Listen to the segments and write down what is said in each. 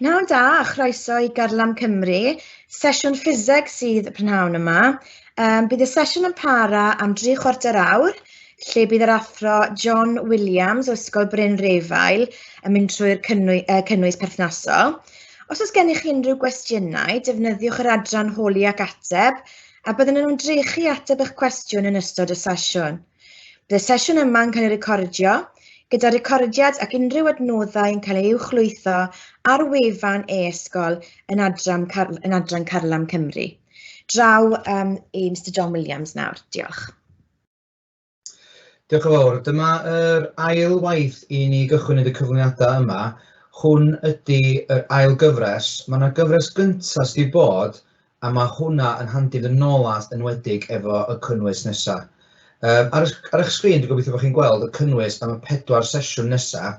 Pnawn da a chroeso i Garlam Cymru. Sesiwn ffiseg sydd y prynhawn yma. Bydd y sesiwn yn para am 3/4 awr, lle bydd yr athro John Williams o Ysgol Bryn Refail yn mynd trwy'r cynnwys perthnasol. Os oes gennych chi unrhyw gwestiynau, defnyddiwch yr adran holi ac ateb, a byddwn yn ymdrechu ateb eich cwestiwn yn ystod y sesiwn. Bydd y sesiwn yma'n cael ei recordio, gyda recordiad ac unrhyw adnoddau yn cael ei uwchlwytho ar wefan e-ysgol yn adran Carlam Cymru. Draw i Mr John Williams nawr. Diolch. Diolch yn fawr. Dyma yr ail waith i ni gychwyn wneud y cyflwyniadau yma. Hwn ydy yr ail gyfres. Mae yna gyfres gyntaf sydd wedi bod, a mae hwnna yn handi fy nôl at enwedig efo y cynnwys nesa. Ar eich sgrin, dwi'n gobeithio bod chi'n gweld y cynnwys am y 4 sesiwn nesa.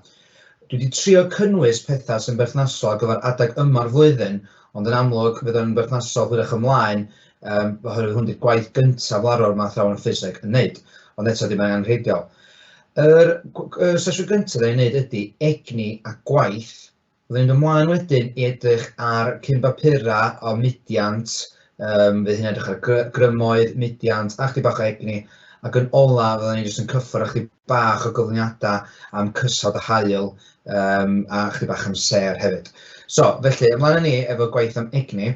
Dwi wedi trio cynnwys pethau sy'n berthnasol ar gyfer adeg yma'r flwyddyn, ond yn amlwg fydd o'n berthnasol hwyrach ymlaen, oherwydd hwn di'r gwaith gyntaf larwr mae athrawon ffiseg yn neud, ond eto ddim yn angenrheidiol. Yr sesiwn gyntaf da ni'n neud ydy egni a gwaith. Byddwn ni'n ymlaen wedyn i edrych ar cyn-bapurau o mudiant, fydd hynny'n edrych ar grymoedd, mudiant, a chdi bach o egni, ac yn ola fyddwn ni jyst yn cyffwrdd â chdi bach o gyflwyniadau am cysawd a haul, a chdi bach am sêr hefyd. So, felly, ymlaen â ni efo gwaith am egni.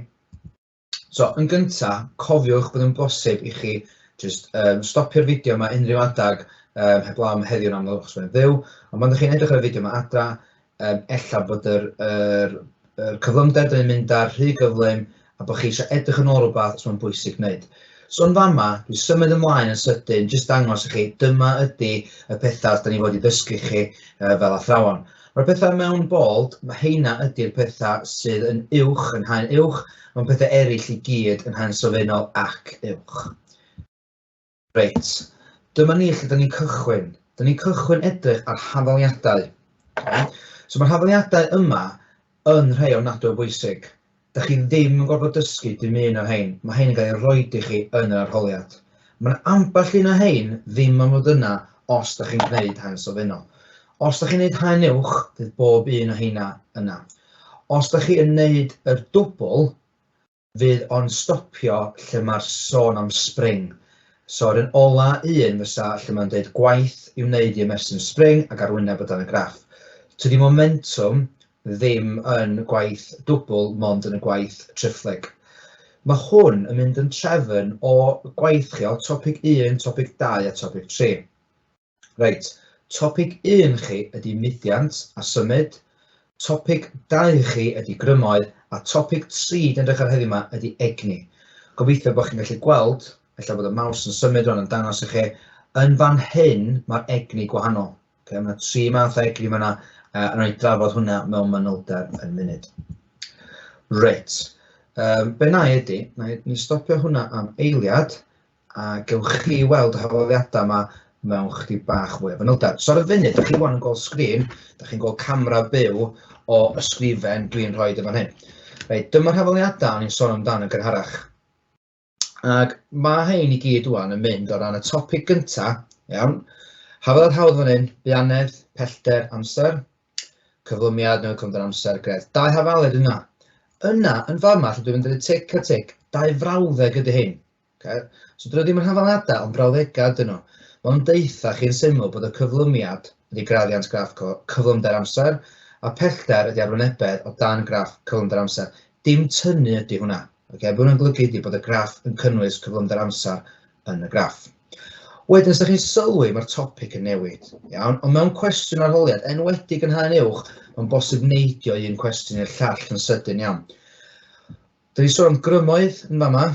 So, yn gynta, cofiwch bod yn bosib i chi jyst stopio'r fideo yma unrhyw adag, heblaw am heddiw yn amlwg achos mae'n fyw, ond pan ydych chi'n edrych ar y fideo yma adra, ella bod yr cyflymder dyn ni'n mynd ar rhy gyflym a bod chi eisiau edrych yn ôl rhywbeth os mae'n bwysig wneud. So yn fama, dwi'n symud ymlaen yn sydyn, jyst dangos i chi, dyma ydy y pethau da ni fod i ddysgu chi fel athrawon. Mae'r pethau mewn bold, mae heina ydy'r pethau sydd yn uwch, yn haen uwch, mae'n pethau eraill i gyd yn haen sylfaenol ac uwch. Reit, dyma ni lle da ni'n cychwyn. Da ni'n cychwyn edrych ar hafaliadau. Okay. So mae'r hafaliadau yma yn rhai ofnadwy o bwysig. Da chi ddim yn gorfod dysgu dim un o hein. Mae hein yn cael ei roed i chi yn yr arholiad. Mae ambell un o hein ddim yn fod yna os da chi'n gwneud haen sylfaenol. Os da chi'n gwneud haen uwch, fydd bob un o heina yna. Os da chi yn gwneud yr dwbl, fydd o'n stopio lle mae'r sôn am spring. So yr un ola un fysa lle mae'n dweud gwaith i'w wneud i ymestyn spring ac arwyneb o dan y graff. Tydi momentum ddim yn gwaith dwbl, mond yn y gwaith triphlyg. Mae hwn yn mynd yn trefn o gwaith chi o topic 1, topic 2 a topic 3. Reit, topic 1 chi ydy mudiant a symud, topic 2 chi ydy grymoedd, a topic 3 dyn edrych ar heddiw yma ydy egni. Gobeithio bod chi'n gallu gweld, ella bod y mouse yn symud rwan yn dangos i chi, yn fan hyn mae'r egni gwahanol. Okay, mae yna 3 math o egni fan'na, a wnawn ni drafod hwnna mewn manylder yn munud. Reit, be na i ydy, na i ni stopio hwnna am eiliad, a gewch chi weld y hafaliadau yma mewn chydig bach fwy o fanylder. So ar y funud, dach chi wan yn gweld sgrin, dach chi'n gweld camera byw o ysgrifen dwi'n rhoi yn fan hyn. Reit, dyma'r hafaliadau o'n i'n sôn amdano yn gynharach. Ac mae hein i gyd wan yn mynd o ran y topic gynta, iawn. Hafaliad hawdd fan hyn, buanedd, pellter, amser, cyflymiad, newid cyflymder amser, gredd. 2 hafaliad yna. Yna, yn fama, lle dwi'n mynd i tic a tic, 2 frawddeg ydy hyn. Okay. So dyn nhw ddim yn hafaliadau, ond brawddegau ydyn nhw. Mae'n deutha chi'n syml bod y cyflymiad ydy graddiant graff cyflymder amser, a pellter ydy arwynebedd o dan graff cyflymder amser. Dim tynnu ydy hwnna. Okay? Be hwnna'n golygu ydy bod y graff yn cynnwys cyflymder amser yn y graff. Wedyn, os ydych chi'n sylwi, mae'r topic yn newid. Iawn? Ond mewn cwestiwn arholiad, enwedig yn haen uwch, mae'n bosib neidio un cwestiwn i'r llall yn sydyn iawn. Da ni'n sôn am grymoedd yn fama,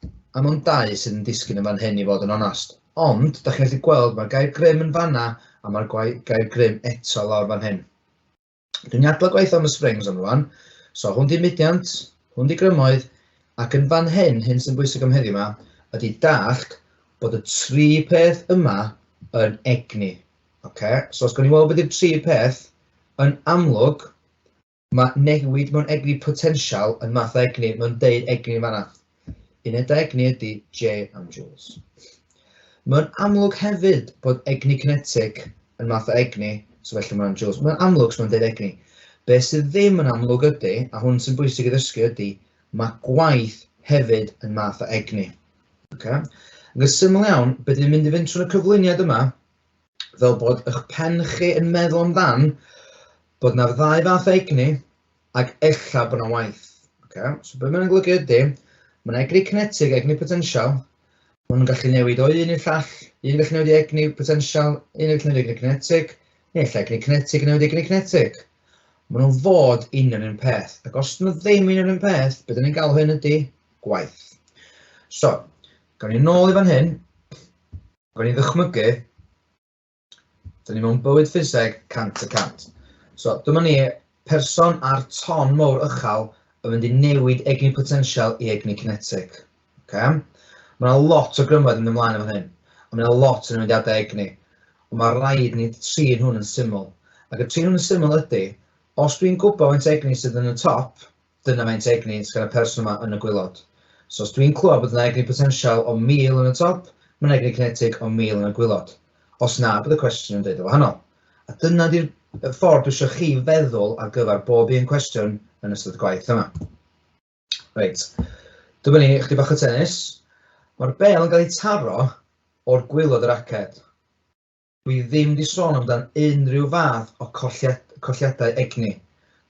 a mewn 2 sydd yn disgyn yn fan hyn i fod yn onast. Ond, da chi'n gallu gweld mae'r gair grym yn fanna, a mae'r gair grym eto lawr fan hyn. Dwi'n adlo gwaith am y springs am rwan. So, hwn di mudiant, hwn di grymoedd, ac yn fan hyn, hyn sy'n bwysig am heddiw yma, ydy dallt bod y 3 peth yma yn egni. Okay? So, os gawn ni weld beth yw'r 3 peth, yn amlwg, mae newid mewn egni potensial yn math o egni, mae'n deud egni yn fanna. Unedau egni ydy J am joules. Mae'n amlwg hefyd bod egni kinetic yn math o egni, so felly mae'n joules. Mae'n amlwg, so mae'n deud egni. Be sydd ddim yn amlwg ydy, a hwn sy'n bwysig i ddysgu ydy, mae gwaith hefyd yn math o egni. Okay? Ac yn syml iawn, be dyn ni'n mynd i fynd trwy'r cyflwyniad yma, fel bod eich pen chi yn meddwl amdan bod 'na ddau fath o egni ac ella bod 'na waith. Okay? So be mae'n golygu ydy, mae'n egni cinetig, egni potensial, maen nhw'n gallu newid o un i'r llall, un yn gallu newid i egni potensial, un yn gallu newid i egni cinetig, neu ella egni cinetig yn newid i egni cinetig. Maen nhw'n fod union un peth, ac os nhw ddim union un peth, be dyn ni'n galw hyn ydy gwaith. So, gawn ni nôl i fan hyn, gawn ni ddychmygu, dyn ni mewn bywyd ffiseg 100%. So, dyma ni, person ar ton mowr uchel yn mynd i newid egni potensial i egni cinetig. Okay? Mae yna lot o grymoedd yn mynd ymlaen yn fan hyn, a mae yna lot o newidiadau egni, ond mae rhaid ni trin hwn yn syml. Ac y trin hwn yn syml ydy, os dwi'n gwybod faint egni sydd yn y top, dyna faint egni sydd gan y person yma yn y gwaelod. So os dwi'n clywed bod yna egni potensial o 1000 yn y top, mae'n egni cinetig o 1000 yn y gwaelod. Os na, bydd y cwestiwn yn dweud yn wahanol. A dyna di'r ffordd dwi eisiau chi feddwl ar gyfer bob un cwestiwn yn ystod y gwaith yma. Reit, dyma ni, chdi bach o tennis. Mae'r bel yn cael ei taro o'r gwaelod y raced. Dwi ddim wedi sôn amdan unrhyw fath o colliadau egni.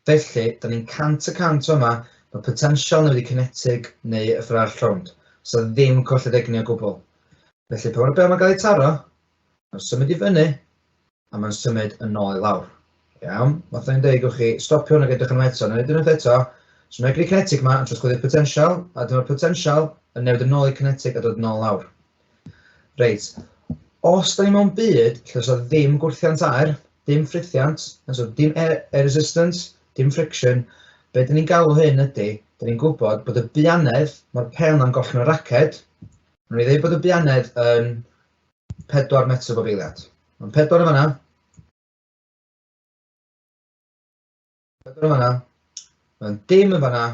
Felly, da ni'n 100% yma, mae potensial newid i cinetig neu y ffordd arall rownd. So ddim colliad egni o gwbl. Felly, pan mae'r bel mae'n cael ei taro, mae'n symud i fyny, a mae'n symud yn ôl i lawr. Iawn, fatha i'n deud, gewch chi stopio hwn ac edrych arno eto. Nawn ni unwaith eto. So mae egni cinetig yma yn trosglwyddo'r potensial, a dyma'r potensial yn newid yn ôl i cinetig a dod yn ôl lawr. Reit, os da ni mewn byd lle oes ddim gwrthiant aer, dim ffrithiant, so dim air resistance, dim friction, be dyn ni'n galw hyn ydy, dyn ni'n gwybod bod y buanedd, mae'r pel na'n gollwng y raced, Nw'n ni ddeud bod y buanedd yn 4 metr bob eiliad. Mae'n 4 yn fanna. 4 yn fanna. Mae'n dim yn fanna,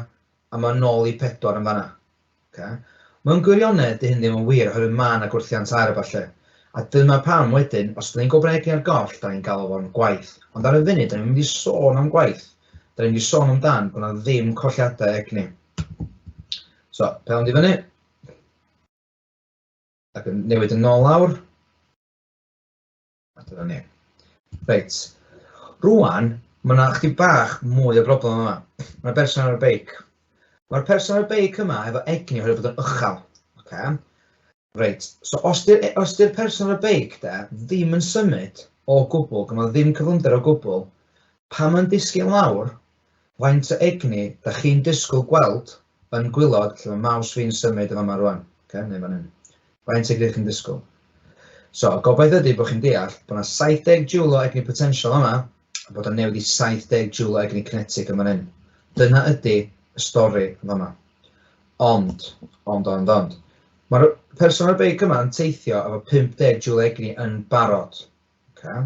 a mae'n nôl i 4 yn fanna. Okay. Mewn gwirionedd, di hyn ddim yn wir, oherwydd mae yna gwrthiant aer a falle. A dyma pam wedyn, os ydyn ni'n gwybod egni ar goll, da ni'n galw fo'n gwaith. Ond ar y funud, da ni'n mynd i sôn am gwaith. Da ni'n mynd i sôn amdan bod yna ddim colliadau egni. So, pel yn di fyny. Ac yn newid yn ôl lawr. A dyna ni. Reit. Rwan, mae yna chdi bach mwy o broblem yma. Mae'r berson ar y beic. Mae'r person ar y beic yma efo egni oherwydd bod yn uchel. Okay. Reit, so os di'r person ar y beic de, ddim yn symud o gwbl, gyda ddim cyflymder o gwbl, pan mae'n disgyn lawr, faint o egni da chi'n disgwyl gweld yn gwaelod lle mae mouse fi'n symud yn fama rwan, okay, neu fan hyn. Faint egni chi'n disgwyl? So, y gobaith ydy bod chi'n deall bod yna 70 joule o egni potensial yma, a bod o'n newid i 70 joule o egni kinetig yn fan hyn. Dyna ydy y stori yn fama. Ond, ond, ond, ond, mae'r person ar y beic yma yn teithio efo 50 joule egni yn barod. Okay.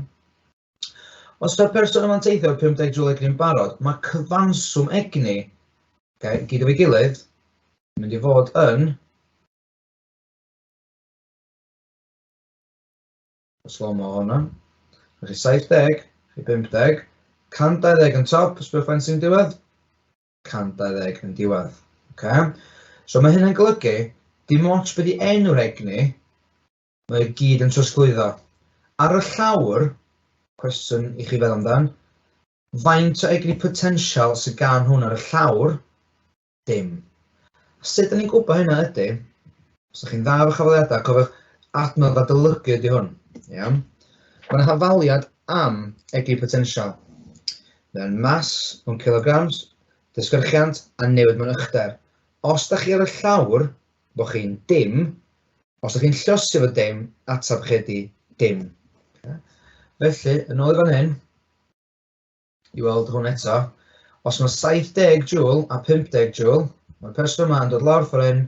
Os yw'r person yma'n teithio efo 50 joule egni yn barod, mae cyfanswm egni, okay, gyd efo'i gilydd, yn mynd i fod yn slow-mo hwnna. Felly 70, chi 50, 120 yn top, os bydd faint sy'n diwedd? 120 yn diwedd. Okay? So mae hynny'n golygu, dim ots beth i enw'r egni, mae o gyd yn trosglwyddo. Ar y llawr, cwestiwn i chi feddwl amdan, faint o egni potensial sydd gan hwn ar y llawr? Dim. Sut da ni'n gwybod hynna ydy, os ydych chi'n dda efo hafaliadau, cofiwch adnodd adolygu ydy hwn. Iawn? Mae yna hafaliad am egni potensial. Mae'n mass mewn kilograms, disgyrchiant a newid mewn uchder. Os da chi ar y llawr, bod chi'n dim, os da chi'n llosio fo dim, atab chi ydy dim. Felly, yn ôl i fan hyn, i weld hwn eto, os mae 70 joule a 50 joule, mae'r person yma yn dod lawr ffordd hyn,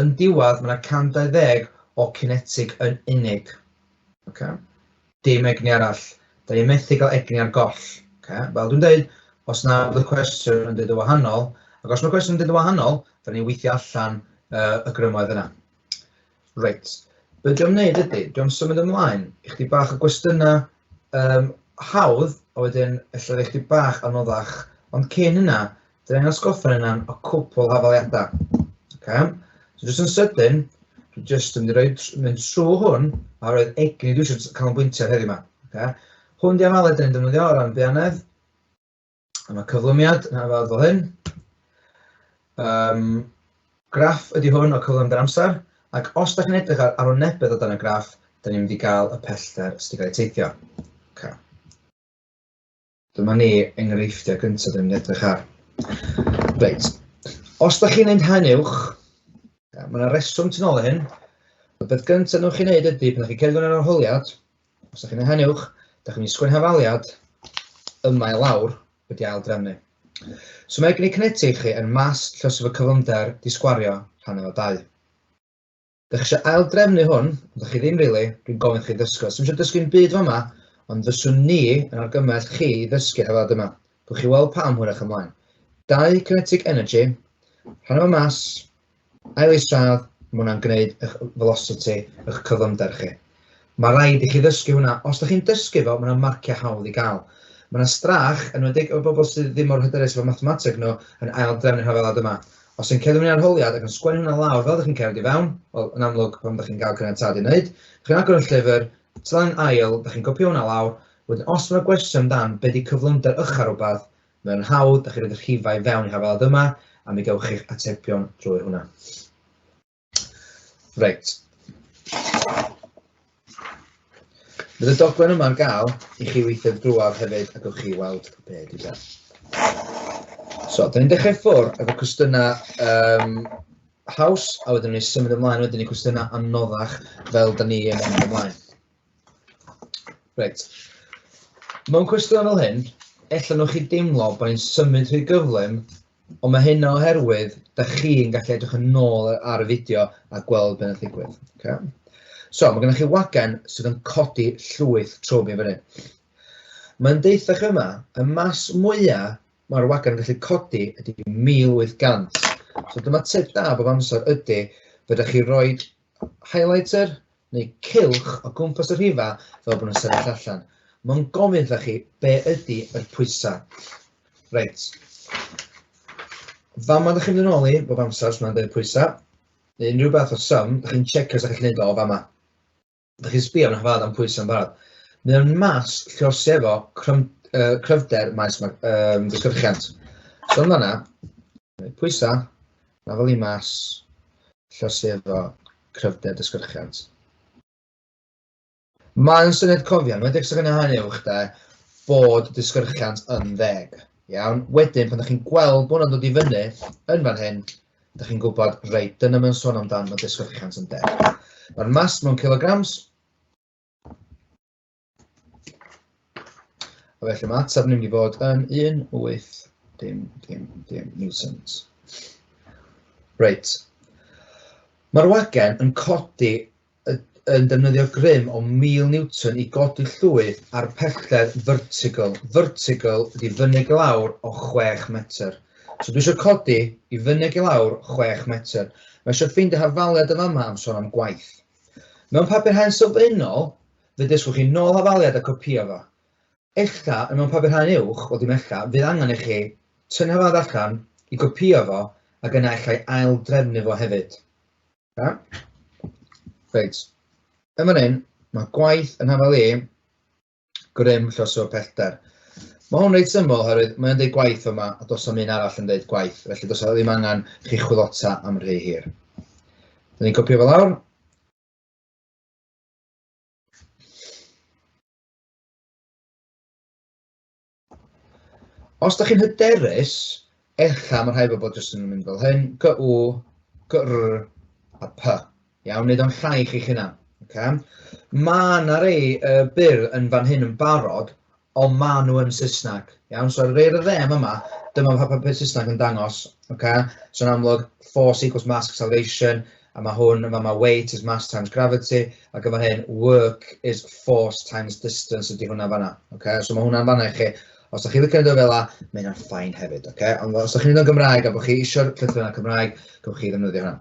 yn diwedd mae yna 120 o cinetig yn unig. Okay. Dim egni arall. Da ni'n methu gael egni ar goll. Okay. Fel dwi'n dweud, os na bod y cwestiwn yn dweud y wahanol, ac os mae'r cwestiwn yn dweud y wahanol, da ni'n weithio allan y grymoedd yna. Reit, be dwi'n wneud ydy, dwi'n symud ymlaen i chdi bach o gwestiynau hawdd, a wedyn ella rhoi chdi bach anoddach Ond cyn hynna, dyn ni'n atgoffa yna o cwpl hafaliadau. Okay? So jyst yn sydyn, dwi jyst yn mynd i roi, mynd trwy hwn, a roedd egni dwi eisiau canolbwyntio ar heddiw yma. Okay? Hwn di hafaliad dyn ni'n defnyddio o ran buanedd. A mae cyflymiad yn hafaliad fel hyn. Graff ydy hwn o cyflymder amser, ac os da chi'n edrych ar arwynebedd o dan y graff, da ni'n mynd i gael y pellter sydd wedi cael ei teithio. Okay. Dyma ni enghreifftiau gyntaf dyn ni'n mynd i edrych ar. Reit, os da chi'n neud haen uwch, mae yna reswm tu ôl i hyn. Y beth gyntaf newch chi wneud ydy, pan ydych chi'n cerdded mewn arholiad, os da chi'n neud haen uwch, da chi'n mynd i sgwennu hafaliad yma i lawr wedi ail drefnu. So mae egni cinetig chi yn mas lluosog y cyflymder di sgwario rhan efo 2. Dach chi eisiau ail-drefnu hwn, ond dach chi ddim rili, dwi'n gofyn i chi ddysgu. Os ddim eisiau dysgu'n byd fama, ond fyswn ni yn argymell chi i ddysgu hefyd yma. Gwch chi weld pam hwyrach ymlaen. 2 kinetic energy, rhan efo mass, ail isradd, mae hwnna'n gwneud eich velocity, eich cyflymder chi. Mae rhaid i chi ddysgu hwnna. Os ydych chi'n dysgu fo, mae hwnna'n marciau hawdd i gael. Mae yna strach, yn enwedig efo bobl sydd ddim mor hyderus efo mathemateg nhw, yn ail-drefnu'r hafaliad yma. Os chi'n cerdded mewn i arholiad ac yn sgwennu hwnna lawr fel ydych chi'n cerdded i fewn, wel, yn amlwg, pan ydych chi'n cael caniatâd i wneud, chi'n agor y llyfr, tudalen ail, ydych chi'n copio hwnna lawr, wedyn os mae gwestiwn amdan be di cyflymder ucha rhywbeth, mae'n hawdd, ydych chi'n rhoi rhifau i fewn i hafaliad yma, a mi gewch chi'ch atebion drwy hwnna. Reit. Bydd y dogfen yma ar gael i chi weithio drwad hefyd a gewch chi weld be ydy be. So, da ni'n dechrau ffwrdd efo cwestiynau haws, a wedyn ni'n symud ymlaen wedyn i cwestiynau anoddach fel da ni yn mynd ymlaen. Reit. Mewn cwestiynau fel hyn, ella newch chi deimlo bod ni'n symud rhy gyflym, ond mae hynna oherwydd da chi'n gallu edrych yn ôl ar y fideo a gweld beth yn ddigwydd. Okay? So, mae gennych chi wagen sydd yn codi llwyth trwm i fyny. Mae'n deutha chi yma, y mas mwyaf mae'r wagen yn gallu codi ydy 1800. So dyma tip da bob amser ydy, fedrwch chi roi highlighter neu cylch o gwmpas y rhifa fel bod nhw'n sefyll allan. Mae'n gofyn iddo chi be ydy yr pwysau. Reit. Fama ydych chi'n mynd yn ôl i bob amser os mae'n dweud pwysau, neu unrhyw beth o sum, ydych chi'n checio os ydych chi'n gwneud o fama. Ydych chi'n sbio am hafaliad am pwysau yn barod. Mae o'n mas lluosi efo cryfder maes disgyrchiant. So yn fanna, pwysau, na fel i mas, lluosi efo cryfder disgyrchiant. Mae'n syniad cofio, yn enwedig os ydych chi'n haen uwch de, bod disgyrchiant yn 10. Iawn? Wedyn, pan ydych chi'n gweld bod hwnna'n dod i fyny yn fan hyn, ydych chi'n gwybod, reit, dyna mae'n sôn amdan, mae disgyrchiant yn 10. Mae'r mas mewn kilograms. A felly mae ateb yn mynd i fod yn 1, 8, dim, dim, dim newtons. Reit. Mae'r wagen yn codi yn defnyddio grym o 1000 newton i godi llwyth ar pellter vertical. Vertical ydy fyny ag i lawr o 6 metr. So dwi eisiau codi i fyny ag i lawr 6 metr. Mae eisiau ffeindio hafaliad yn fama am sôn am gwaith. Mewn papur haen sylfaenol, fe dysgwch chi nôl hafaliad a copio fo. Ella, mewn papur haen uwch, wel dim ella, fydd angen i chi tynnu hafaliad allan i gopio fo ac yna ella i ail drefnu fo hefyd. Okay. Reit. Yn fan hyn, mae gwaith yn hafal i grym lluosog o pellter. Mae hwn reit syml oherwydd mae'n dweud gwaith yma a does na'm un arall yn dweud gwaith, felly does ddim angen chi chwilota am rhy hir. Dyn ni'n copio fel lawr. Os da chi'n hyderus, ella mae rhai bobl jyst yn mynd fel hyn, G, U, G, R a P. Iawn, wneud o'n llai chi'ch hunan. Okay? Mae yna rei byr yn fan hyn yn barod, ond ma nhw yn Saesneg. Iawn, so ar rei ar y dde yma, dyma pa papur Saesneg yn dangos. Okay? So yn amlwg, force equals mass acceleration, a mae hwn, yma mae weight is mass times gravity, ac yma hyn, work is force times distance ydy hwnna fanna. Okay? So mae hwnna'n fanna i chi. Os ydych chi'n licio neud o fel 'a, mae hynna'n fine hefyd. Okay? Ond os ydych chi'n neud o'n Gymraeg a bod chi eisiau'r llythrennau Cymraeg, gewch chi ddefnyddio hwnna.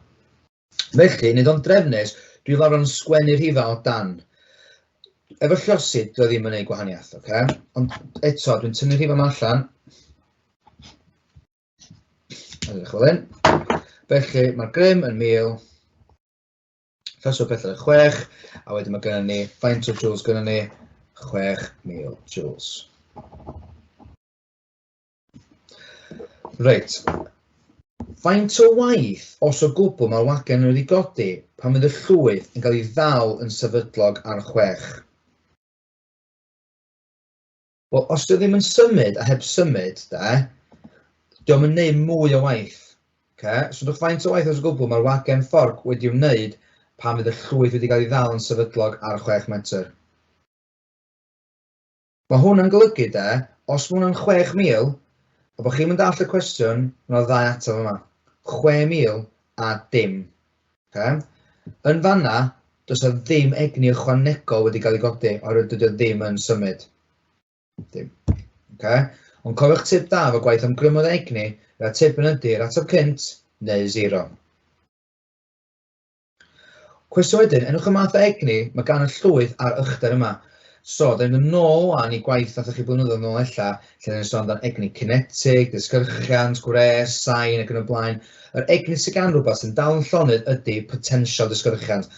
Felly, neud o'n drefnus, dwi fel arfer yn sgwennu rhifau o dan. Efo lluosi, dwi ddim yn neud gwahaniaeth, okay? Ond eto, dwi'n tynnu rhifau yma allan. Mae'n edrych fel hyn. Felly mae'r grym yn 1000, lluosog pellter yn 6, a wedyn mae gennym ni, faint o joules gennym ni? 6,000 joules. Reit. Faint o waith, os o gwbl, mae'r wagen wedi godi pan fydd y llwyth yn cael ei ddal yn sefydlog ar 6? Wel, os dio ddim yn symud a heb symud, de, dio'm yn neud mwy o waith. Okay? So, dwch faint o waith os o gwbl mae'r wagen fforc wedi wneud pan fydd y llwyth wedi cael ei ddal yn sefydlog ar 6 metr. Mae hwn yn golygu, de, os mae hwnna'n 6,000, a bod chi'n mynd all y cwestiwn, mae yna ddau ateb yma. 6,000 a dim. Okay? Yn fanna, does 'na ddim egni ychwanegol wedi cael ei godi, oherwydd dydy o ddim yn symud. Dim. Okay? Ond cofiwch tip da efo gwaith am grymoedd egni, yr ateb yn ydy yr ateb cynt neu zero. Cwestiwn wedyn, enwch y math o egni mae gan y llwyth a'r uchder yma. So, da ni'n mynd nôl wan i gwaith nathoch chi blynyddoedd nôl ella, lle da ni'n sôn amdan egni cinetig, disgyrchiant, gwres, sain ac yn y blaen. Yr egni sydd gan rhywbeth sy'n dal yn llonydd ydy potensial disgyrchiant.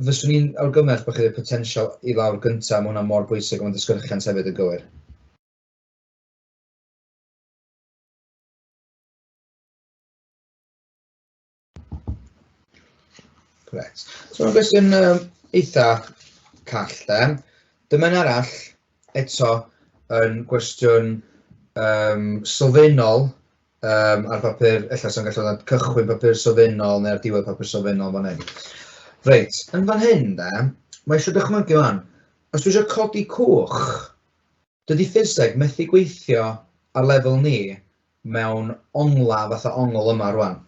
Fyswn i'n awgymell bod chi rhoi potensial i lawr gyntaf, mae hwnna mor bwysig, ond mae disgyrchiant hefyd yn gywir. Gret. So mae'n gwestiwn eitha call, de. Dyma un arall, eto, yn gwestiwn sylfaenol ar bapur, ella sy'n gallu bod ar cychwyn papur sylfaenol neu ar diwedd papur sylfaenol fan hyn. Reit, yn fan hyn, de, mae eisiau dychmygu fan, os dwi eisiau codi cwch, dydy ffiseg methu gweithio ar lefel ni mewn ongla fatha ongl yma rwan.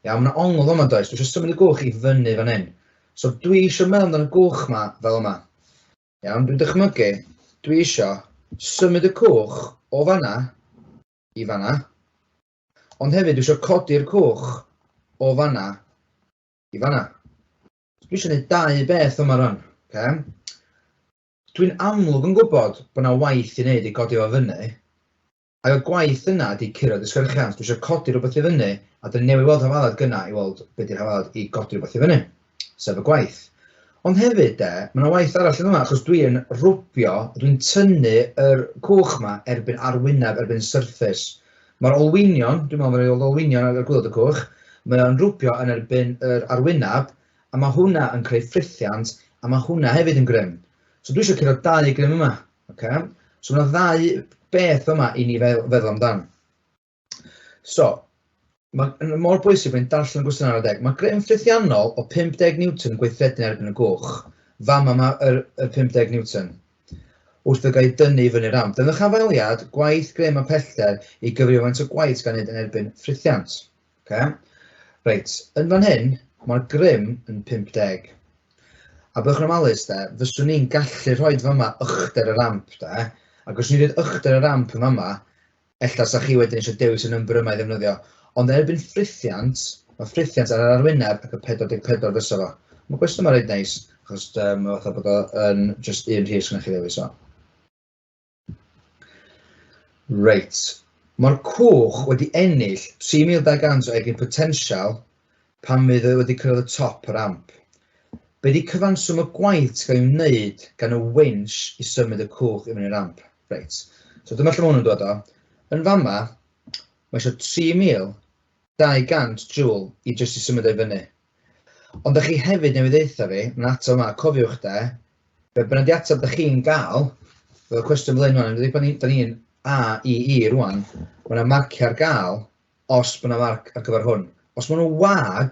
Iawn, mae 'na ongl yma does, dwi eisiau symud y gwch i fyny fan hyn. So dwi eisiau meddwl amdano y gwch ma fel yma. Iawn, dwi'n dychmygu, dwi eisiau symud y cwch o fanna i fanna, ond hefyd dwi eisiau codi'r cwch o fanna i fanna. So dwi eisiau gwneud dau beth yma rwan. Okay? Dwi'n amlwg yn gwybod bod yna waith i wneud i godi fo fyny, Ac y gwaith yna ydy curo disgyrchiant. Dwi eisiau codi rhywbeth i fyny, a dyn ni newydd weld hafalad gynna i weld be di'r hafalad i godi rhywbeth i fyny, sef y gwaith. Ond hefyd de, mae yna waith arall yn yma, achos dwi'n rwbio, dwi'n tynnu yr cwch yma erbyn arwyneb, erbyn surface. Mae'r olwynion, dwi'n meddwl mae'n rhaid olwynion ar gwaelod y cwch, mae o'n rwbio yn erbyn yr arwyneb, a mae hwnna yn creu ffrithiant, a mae hwnna hefyd yn grym. So dwi eisiau curo dau grym yma. Okay? So mae yna ddau beth yma i ni feddwl amdan. So, mae'n mor bwysig bod ni'n darllen y gwestiwn ar adeg. Mae grym ffrithiannol o 50 Newton yn gweithredu'n erbyn y gwch. Fama mae yr 50 Newton. Wrth iddo gael ei dynnu i fyny'r ramp. Defnyddiwch hafaliad, gwaith, grym a pellter i gyfrif faint o gwaith sy'n cael ei wneud yn erbyn ffrithiant. Okay? Reit, yn fan hyn, mae'r grym yn 50. A byddwch yn ofalus, de, fyswn i'n gallu rhoi fama uchder y ramp, de, ac os ni'n rhoi uchder y ramp yn fama, ella sa chi wedyn eisiau dewis y number yma i ddefnyddio. Ond erbyn ffrithiant, mae ffrithiant ar yr arwyneb ac y 44 fysa fo. Mae gwestiwn yma reit neis, achos mae fatha bod o yn just un rhif sy'n chi ddewis o. Reit. Mae'r cwch wedi ennill 3,200 o egni potensial pan fydd e wedi cyrraedd y top y ramp. Be di cyfanswm y gwaith sy'n cael ei wneud gan y winch i symud y cwch i fyny'r ramp? Reit. So dyma lle mae hwn yn dod o. Yn fama, mae eisiau 3,200 joule i jyst i symud o i fyny. Ond da chi hefyd newydd ddeutha fi, mae'n ateb yma, cofiwch de, be bynnag di ateb da chi'n gael, fel y cwestiwn fel hyn rwan, yn bod da ni'n A, I, I rwan, mae yna marciau ar gael os bod yna marc ar gyfer hwn. Os maen nhw'n wag,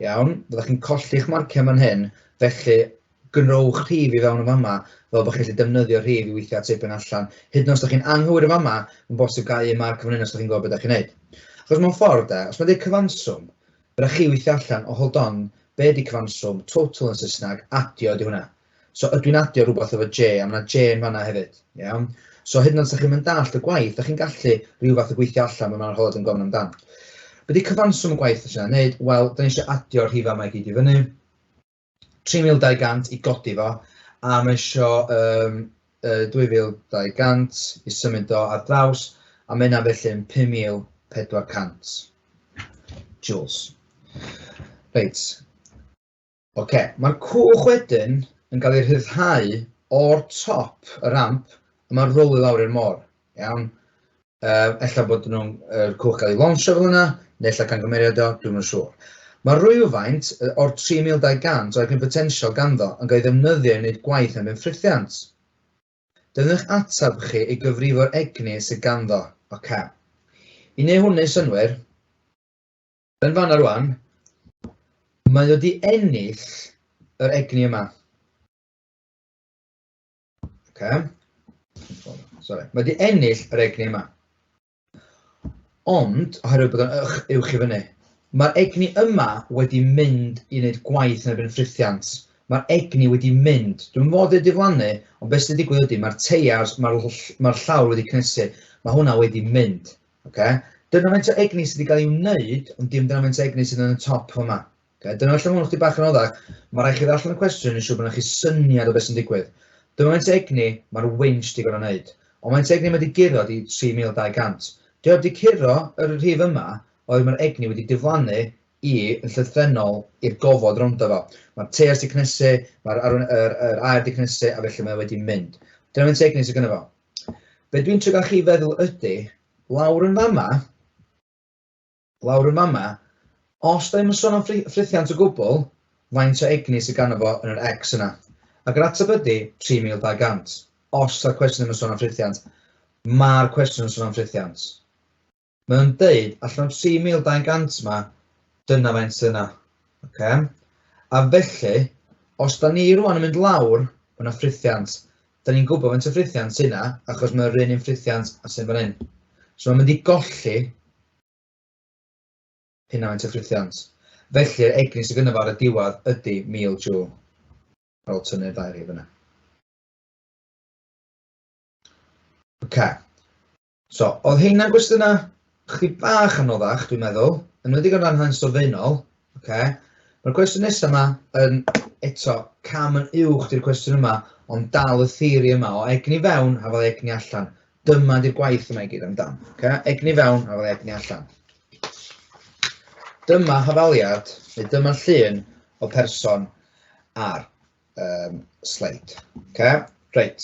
iawn, fyddwch chi'n colli'ch marciau fan hyn, felly gnowch rhif i fewn yn fama, fel bod chi'n gallu defnyddio rhif i weithio atebion allan. Hyd yn oed os ydych chi'n anghywir yn fama, mae'n bosib gael un marc yn fan hyn os ydych chi'n gwybod beth ydych chi'n neud. Achos mewn ffordd de, os mae'n dweud cyfanswm, Fe rhaid chi weithio allan, o hold on, be ydy cyfanswm, total yn Saesneg, adio ydy hwnna. So ydw i'n adio rhywbeth efo J, a mae yna J yn fanna hefyd, iawn? So hyd yn oed os ydych chi'n mynd dallt y gwaith, ydych chi'n gallu rhyw fath o gweithio allan be mae'r arholiad yn gofyn amdan. Be ydy cyfanswm y gwaith eisiau gwneud? Wel, da ni eisiau adio'r rhifau yma i gyd i fyny. 3,200 i godi fo, a mae eisiau 2,200 i symud o ar draws, a mae hynna felly yn 5,400. joules. Reit. Oce, mae'r cwch wedyn yn cael ei rhyddhau o'r top y ramp a mae'n rolio lawr i'r môr. Iawn? Ella bod nhw'n yr cwch cael ei lonsio fel yna, neu ella camgymeriad o, dwi'm yn siŵr. Mae rhywfaint o'r 3,200 o egni potensial ganddo yn cael ei ddefnyddio i wneud gwaith am ffrithiant. Defnyddiwch ateb chi i gyfrifo'r egni sydd ganddo. Oce. I wneud hwn neud synnwyr, yn fanna rwan, mae wedi ennill yr egni yma. Oce. Sorry. Mae wedi ennill yr egni yma. Ond, oherwydd bod o'n uwch i fyny, mae'r egni yma wedi mynd i wneud gwaith yn erbyn ffrithiant. Mae'r egni wedi mynd. Dwi'n fod wedi diflannu, ond beth sydd wedi digwydd ydy, mae'r teiars, mae'r llawr wedi cynhesu. Mae hwnna wedi mynd. Okay? Dyna faint o egni sydd wedi cael ei wneud, ond dim dyna faint o egni sydd yn y top yma. Okay? Dyna felly mae hwn chdi bach yn oddach. Mae rhaid chi ddarllen y cwestiwn yn siŵr bod chi syniad o beth sy'n digwydd. Dyma faint o egni mae'r winch wedi gorfod wneud. Ond faint o egni mae wedi guro di 3,200. Dwi wedi curo yr rhif yma, oherwydd mae'r egni wedi diflannu i yn llythrennol i'r gofod rownd fo. Mae'r teiars wedi cynhesu, mae'r yr aer wedi cynhesu, a felly mae wedi mynd. Dyna faint o egni sydd gynno fo. Be dwi'n trio gael chi feddwl ydy, lawr yn fama, lawr yn fama, os da ni'n sôn am ffrithiant o gwbl, faint o egni sydd ganddo fo yn yr X yna? Ac yr ateb ydy 3,200. Os ta'r cwestiwn ddim yn sôn am ffrithiant, mae'r cwestiwn yn sôn am ffrithiant. Mae o'n deud, allan o'r 3,200 ma, dyna faint sydd yna. Okay? A felly, os da ni rwan yn mynd lawr, mae yna ffrithiant. Da ni'n gwybod faint o ffrithiant sydd yna, achos mae'r un un ffrithiant a sy'n fan hyn. So mae'n mynd i golli hynna faint o ffrithiant. Felly'r egni sydd gynno fo ar y diwedd ydy 1,000 joule. Ar ôl tynnu'r ddau rhif yna. Okay. So, oedd heina'n gwestiynau chydig bach anoddach, dwi'n meddwl, yn enwedig o ran hanes sylfaenol. Okay. Mae'r cwestiwn nesaf yma yn eto cam yn uwch di'r cwestiwn yma, ond dal y theori yma o egni fewn a fel egni allan. Dyma di'r gwaith yma i gyd amdan. Okay? Egni fewn a fel egni allan. Dyma hafaliad, neu dyma llun o person ar sleid. Okay? Reit.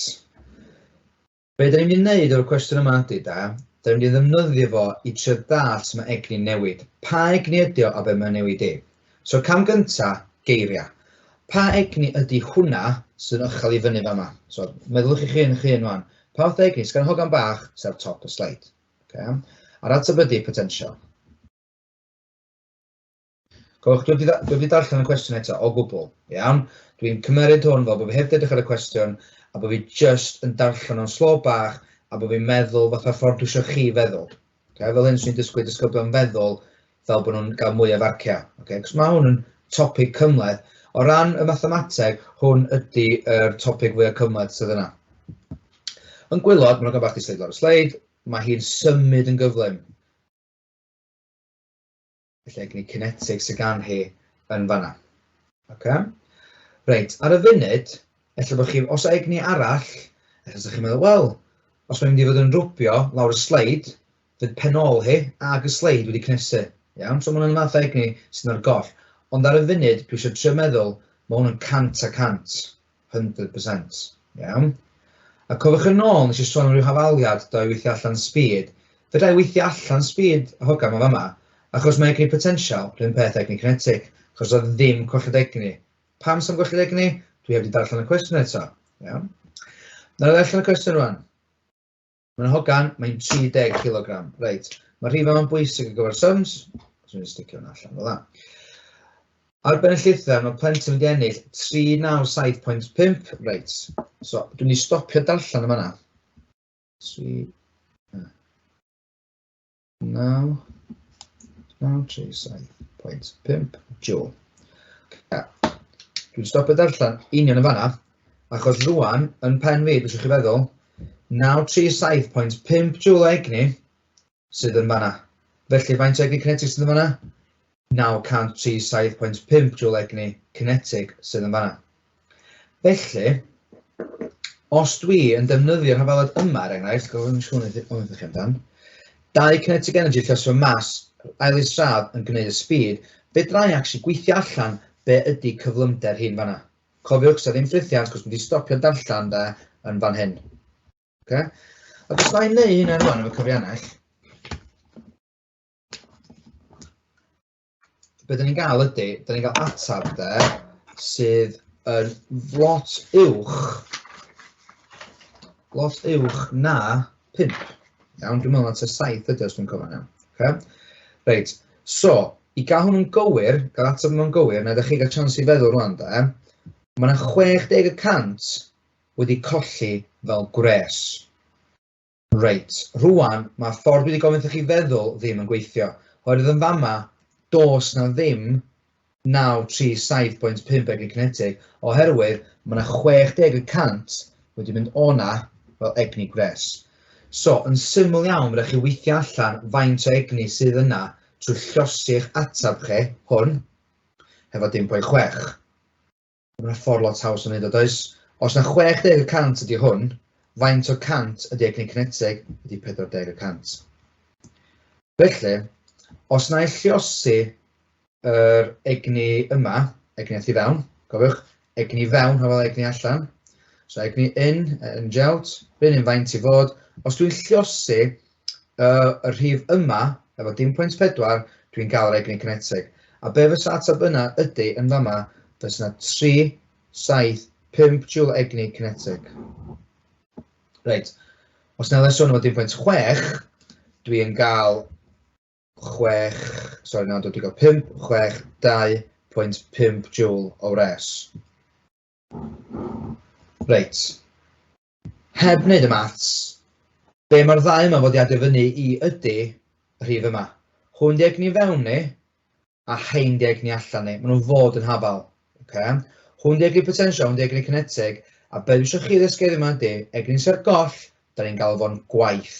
Be da ni'n mynd i wneud o'r cwestiwn yma ydy, da, da ni'n mynd i ddefnyddio fo i trio dallt sut mae egni'n newid. Pa egni ydy o a be mae'n newid i? So cam gynta, geiriau. Pa egni ydy hwnna sydd yn uchel i fyny fama? So meddylwch i chi yn eich hun wan. Pa fath o egni sydd gan hogan bach sydd ar top y sleid? Okay. A'r ateb ydy potensial. Cofiwch, dwi wedi darllen y cwestiwn eto o gwbl, iawn? Dwi'n cymeryd hwn fel bod fi heb edrych ar y cwestiwn a bod fi just yn darllen o'n slo bach a bod fi'n meddwl fatha ffordd dwi eisiau chi feddwl. Okay? Fel hyn swn i'n disgwyl disgyblion feddwl fel bod nhw'n cael mwy o farciau. Okay? Cos mae hwn yn topic cymhleth. O ran y mathemateg, hwn ydy yr topic fwyaf cymhleth sydd yna. Yn gwaelod, mae'n bach di sleid lawr y sleid, mae hi'n symud yn gyflym. Felly egni cinetig sydd gan hi yn fanna. Okay? Reit, ar y funud, ella bod chi, os egni arall, ella ydych chi'n meddwl, wel, os mae'n mynd i fod yn rwbio lawr y sleid, fydd pen ôl hi ag y sleid wedi cynhesu. Iawn? So mae hwnna'n fath o egni sydd ar goll. Ond ar y funud, dwi eisiau trio meddwl, mae hwn yn 100 a 100, 100%. Iawn? A cofiwch yn ôl, nes i sôn am ryw hafaliad do i weithio allan speed. Fedra i weithio allan speed hogan ma fama, achos mae egni potensial, rhywun peth egni kinetic, achos oedd ddim colled egni. Pam sy'n colled egni? Dwi heb di darllen y cwestiwn eto. Iawn. Nawr ddarllen y cwestiwn rwan. Mae'n hogan, mae'n 30 kg. Reit, mae'r rhif yma'n bwysig ar gyfer sums. So dwi'n sticio hwnna allan fel 'na. Ar ben y llithren, mae plentyn wedi ennill 397.5. Reit, so dwi'n mynd i stopio darllen yma na. 3, 9, 9, 3, 7.5 joule. Okay. Dwi'n stopio darllen union yn fanna, achos rwan, yn pen fi, dwi eisiau chi feddwl, 937.5 joule o egni sydd yn fanna. Felly, faint o egni kinetic sydd yn fanna? 937.5 joule egni kinetic sydd yn fanna. Felly, os dwi yn defnyddio'r hafaliad yma, er enghraifft, gofyn siŵr wrth chi amdan, 2 kinetic energy lluosog mass ail isradd yn gwneud y speed, fedra i actually gweithio allan be ydy cyflymder hyn fanna. Cofiwch, sa ddim ffrithiant, cos mynd i stopio darllen de yn fan hyn. Okay? Ac os na i wneud hynna rwan efo cyfriannell, be da ni'n gael ydy, da ni'n gael atab de, sydd yn lot uwch, lot uwch na 5. Iawn, dwi'n meddwl na tua 7 ydy os dwi'n cofio'n iawn. Okay? Reit, so, i gael hwn yn gywir, gael ateb yma'n gywir, na ydych chi gael chance i feddwl rwan de, mae yna 60% wedi colli fel gwres. Reit, rwan, mae'r ffordd dwi wedi gofyn wrthych chi feddwl ddim yn gweithio. Oherwydd yn fama, does na ddim 937.5 egni cinetig, oherwydd mae yna 60 y cant wedi mynd o na fel egni gwres. So, yn syml iawn, rydych chi weithio allan faint o egni sydd yna trwy llosi'ch ateb chi, hwn, hefo dim pwynt chwech. Mae yna ffordd lot haws o wneud o, does? Os na 60 y cant ydy hwn, faint o cant ydy egni cinetig? Ydy 40 y cant. Felly, os na i lliosi yr egni yma, egni ath i fewn, cofiwch, egni fewn hafal egni allan, so egni in, energy out, rhywun un faint i fod, os dwi'n lliosi y rhif yma, efo dim pwynt pedwar, dwi'n gael yr egni cinetig. A be fysa ateb yna ydy, yn fama, fysa yna 3, 7, 5 joule egni cinetig. Reit, os na sôn efo dim pwynt 6, dwi'n gael 6, sori na, dwi'n gael 5, 6, 2.5 joule o wres. Reit, heb wneud y maths, be mae'r ddau yma fod i adio fyny i ydy y rhif yma. Hwn di egni fewn ni, a hein di egni allan ni. Maen nhw'n fod yn hafal. Okay? Hwn di egni potensial, hwn di egni cinetig, a be dwi eisiau chi ddysgu heddiw yma ydy, egni sy'n ar goll, da ni'n galw fo'n gwaith.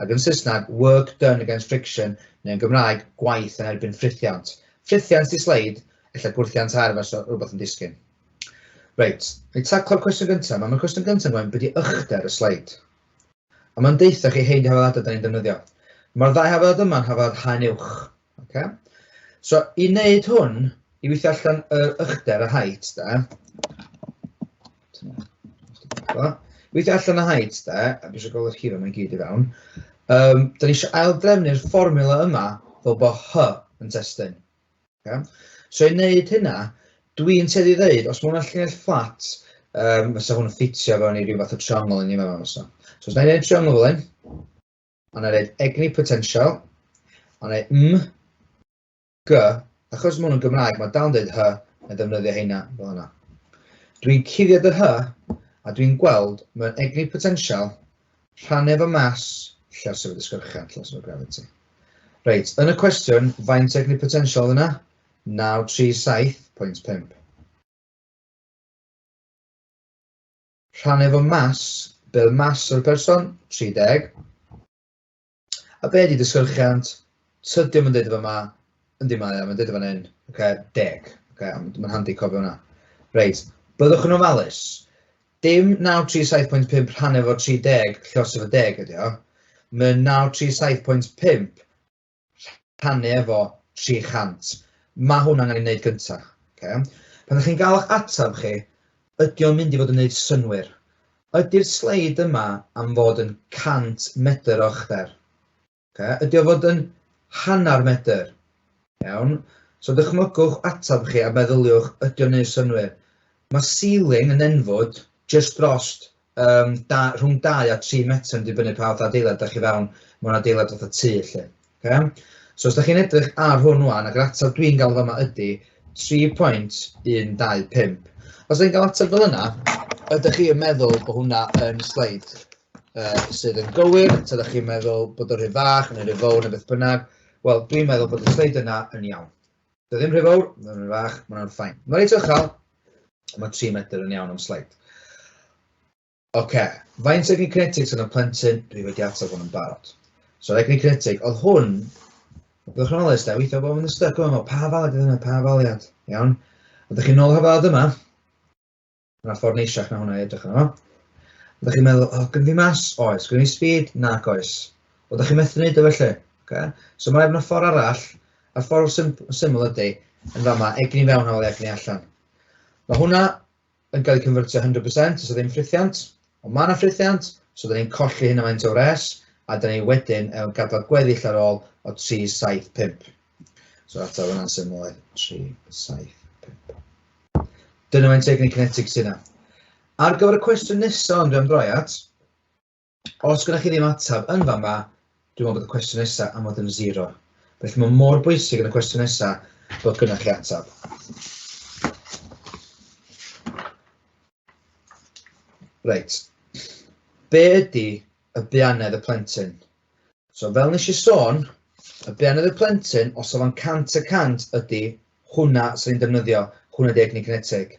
Ac yn Saesneg, work done against friction, neu yn Gymraeg, gwaith yn erbyn ffrithiant. Ffrithiant di sleid, ella gwrthiant aer fysa rhywbeth yn disgyn. Reit, i taclo'r cwestiwn gyntaf yma, mae'r cwestiwn gyntaf yn gofyn be di uchder y sleid? A mae'n deutha chi hein di hafaliadau da ni'n defnyddio. Mae'r ddau hafaliad yma'n hafaliad haen uwch. Okay? So, i wneud hwn, i weithio allan yr uchder, y height, da, weithio allan y height, da, a dwi eisiau gweld yr hif yma i gyd i fewn, da ni eisiau aildrefnu'r fformula yma fel bod H yn testun. Okay? So i wneud hynna, dwi'n tueddu i ddeud, os mae hwnna'n llinell fflat, fysa hwn yn ffitio fewn i ryw fath o triongl yn yma fysa. So os na i wneud triongl fel hyn, a na i wneud egni potensial, a na i m, g, achos mae hwn yn Gymraeg, mae dal yn dweud h, na i ddefnyddio heina fel yna. Dwi'n cuddiad y h, a dwi'n gweld mewn egni potensial, rhannu efo mass, lluos efo disgyrchiant, lluos efo gravity. Reit, yn y cwestiwn, faint egni potensial yna? 937.5. Rhan efo mas, be oedd mas o'r person? 30. A be ydy disgyrchiant? Tydi o'm yn deud efo ma, yndi mae o, mae'n deud efo hyn, okay, 10. Okay, mae'n handi cofio hwnna. Reit, byddwch yn ofalus. Dim 937.5 rhan efo 30 lluos efo 10 ydi o. Mae 937.5 rhannu efo 300. Mae hwn angen ei wneud gyntaf. Okay? Pan ydych chi'n gael eich ateb chi, ydy o'n mynd i fod yn gwneud synnwyr? Ydy'r sleid yma am fod yn 100 medr o uchder? Okay? Ydy o fod yn hanner medr? Iawn. So dychmygwch ateb chi a meddyliwch, ydy o'n gwneud synnwyr? Mae ceiling yn enfod jyst drost da, rhwng 2 a 3 metr yn dibynnu pa fath adeilad da chi fewn mewn adeilad fatha tŷ lle. Okay? So os da chi'n edrych ar hwn wan, ac yr ateb dwi'n gael fama ydy 3.125. Os da chi'n cael ateb fel yna, ydych chi yn meddwl bod hwnna yn sleid sydd yn gywir, ta ydych chi'n meddwl bod o'n rhy fach neu rhy fawr neu beth bynnag? Wel, dwi'n meddwl bod y sleid yna yn iawn. Dio ddim rhy fawr, ddim rhy fach, mae hwnna'n fine. Mae'n reit uchel, mae 3 metr yn iawn am sleid. Oce, faint egni cinetig sy'n y plentyn? Dwi wedi ateb hwn yn barod. So, egni cinetig, oedd hwn, byddwch yn ofalus da, weithio bod yn styc yma, pa faliad oedd hwnna, pa faliad, iawn? Ydych chi'n ôl hafaliad yma, Mae'na ffordd neisiach na hwnna i edrych arno fo. Ydych chi'n meddwl, o, oh, gynnu fi mas? Oes. Gynnu fi speed? Nac oes. O, ydych chi'n methu wneud o felly? Okay? So mae'n rhaid ffordd arall, a'r ffordd syml ydy, yn fama, egni fewn hafal i egni allan. Mae hwnna yn cael ei convertio 100%, os o ddim ffrithiant, ond mae yna ffrithiant, so da ni'n colli hynna faint o wres, a da ni wedyn yn gadael gweddill ar ôl o 375. So ateb hwnna'n syml oedd 375. Dyna faint egni kinetig sydd yna. Ar gyfer y cwestiwn nesaf ond dwi am droi at, os gyda chi ddim ateb yn fama, dwi'n meddwl bod y cwestiwn nesaf am fod yn 0. Felly mae mor bwysig yn y cwestiwn nesaf bod gyda chi ateb. Reit. Be ydy y buanedd y plentyn? So fel nes i sôn, y buanedd y plentyn, os oedd o'n 100% ydy hwnna sy'n ni'n defnyddio, hwnna ydy egni cinetig.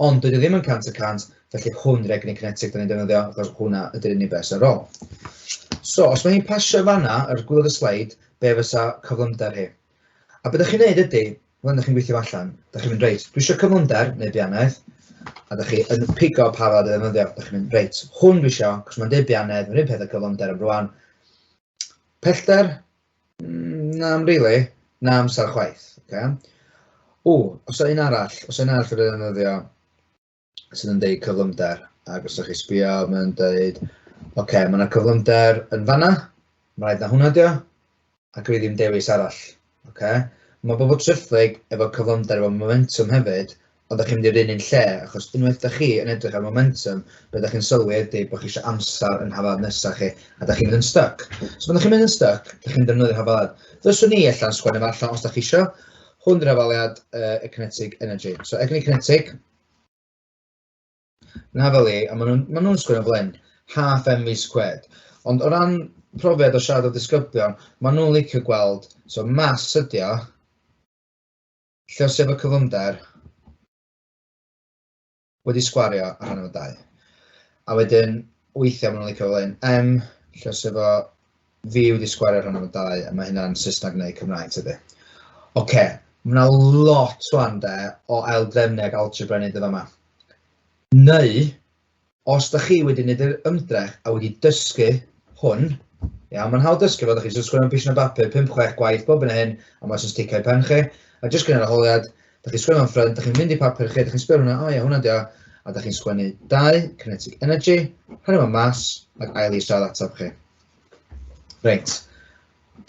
Ond dydy ddim yn 100%, felly hwn ydy'r egni cinetig da ni'n defnyddio, achos hwnna ydy'r unig beth sy'n ar ôl. So, os mae hi'n pasio fanna, ar gwaelod y sleid, be fysa cyflymder hi? A beth ydych chi'n neud ydy, fel ydych chi'n gweithio allan, ydych chi'n mynd, reit, dwi eisiau cyflymder neu buanedd, a ydych chi yn pigo pa fath i ddefnyddio. Ydych chi'n mynd, reit, hwn dwi eisiau, cos mae'n deud buanedd, mae'n un peth o cyflymder am rwan. Pellter? Na'm really, na amser chwaith. Okay? O, os o un arall, os o un arall wedi ddefnyddio sydd yn deud cyflymder, ac os ydych chi sbio, mae'n deud, oce, okay, mae yna cyflymder yn fanna, mae rhaid na hwnna dio, ac rwy ddim dewis arall. Okay? Mae bobl triphlyg efo cyflymder, efo momentum hefyd, ond dach chi'n mynd i'r un un lle, achos unwaith dach chi yn edrych ar momentum, be dach chi'n sylwi ydy bod chi eisiau amser yn hafaliad nesaf chi, a dach chi'n mynd yn stuck. So pan dach chi'n mynd yn stuck, dach chi'n defnyddio'r hafaliad. Fyswn i allan sgwennu fo allan os dach chi eisiau. Hwn di'r hafaliad kinetic energy. So egni kinetic, yn hafal i, a maen nhw'n ma nhw sgwennu fel hyn, half mv squared. Ond o ran profiad o siarad o ddisgyblion, maen nhw'n licio gweld, so mass ydi o, lle os efo cyflymder wedi sgwario a rhan efo 2. A wedyn, weithiau maen nhw'n licio fel hyn, m, lle os efo v wedi sgwario rhan efo 2, a mae hynna'n Saesneg neu Cymraeg tydi. Oce, okay, mae yna lot rwan de o aildrefnu ac algebra i wneud efo yma. Neu, os da chi wedi gwneud yr ymdrech a wedi dysgu hwn, iawn, mae'n hawdd dysgu fo, da chi jyst sgwennu pishyn o bapur 5-6 gwaith bob yn hyn, a mae'n sy'n sticio i pen chi, a jyst gwneud arholiad, da chi'n sgwennu o'n ffrind, da chi'n mynd i papur chi, da chi'n sbio hwnna, o ie, hwnna dio, a da chi'n sgwennu 2, kinetic energy, rhannu fo mass, ac ail isradd ateb chi. Reit,